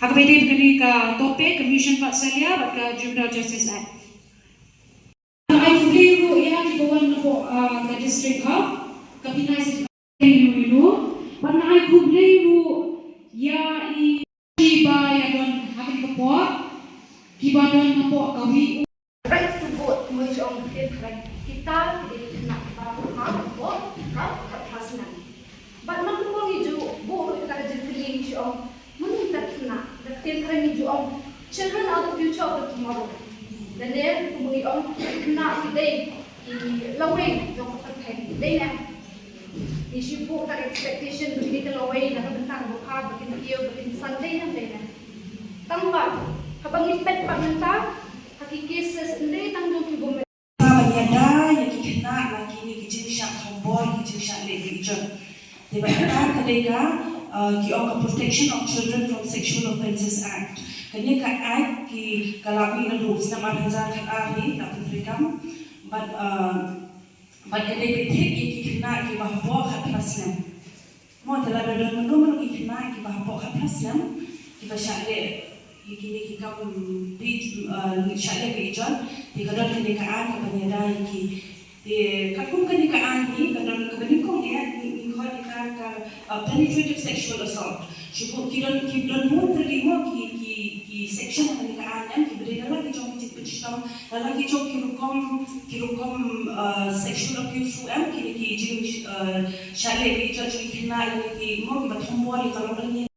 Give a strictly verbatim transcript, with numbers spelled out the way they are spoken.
Ha kaba ïadei bad kane ka topic ka Mission Vatsalya bad ka Juvenile Justice Act. Ai khublei ruh ïa kiba wan napoh, ah, ka district hub, ka P N I C T, ïa ïa ïa. Bad nga ai khublei ruh ïa i kiba ïa don ha kane ka por, kiba don napoh kawei u right to vote, kumba ngi ong ha ka ktien kren. Kita ki dei ki khynnah kiba ha ka por, ha ka class nine. Bad man kumba ngi ju buh ruh kita ka jingkylli ngi ong, mano kita ki khynnah, ha ka ktien kren ngi ju ong, children are the future of the tomorrow. Lane kumba ngi ong, ki khynnah ki dei ki lawei jong ka pyrthei, dei ne? Ngi shu buh kita ka expectation ba kine ki lawei na ka bynta ka bapha, ba kin ïew, ba kin san, dei ne, dei ne? Tangba haba ngi peit pat mynta ha ki cases, ym dei tang jong ki bym ban ïada ïa ki khynnah na kine ki jingshah thombor, ki jingshah leh beiñ jot. Te bad kata ka dei ka, uh, ki ong ka Protection of Children from Sexual Offences Act. Kane ka Act ki ka la mih naduh u snem ar hajar khatar hi, la pyntreikam. Bad, uh, bad ka dei beit ïa ki khynnah kiba hapoh khatphra snem. Mo, te lada don mano mano ki khynnah kiba hapoh khatphra snem kiba shah leh ïa kine ki kam beiñ, uh, shah leh beiñ jot, te ka don kane ka aiñ kaban ïada ïa ki. Te katkum kane ka aiñ hi ka don kaba nyngkong, ïa, ngi, ngi khot ïa ka, ka, uh, penetrative sexual assault. Shu ki don, ki don bun tylli mo ki, ki, ki section ha kane ka aiñ, em, kiba dei na la ki jong ki jingpynshitom, na la ki jong ki rukom, ki rukom, uh, sexual abuse ruh, em, kine ki jing, uh, shah leh beiñ jot jong ki khynnah, lane ki mo kiba thombor, ïa ka long lane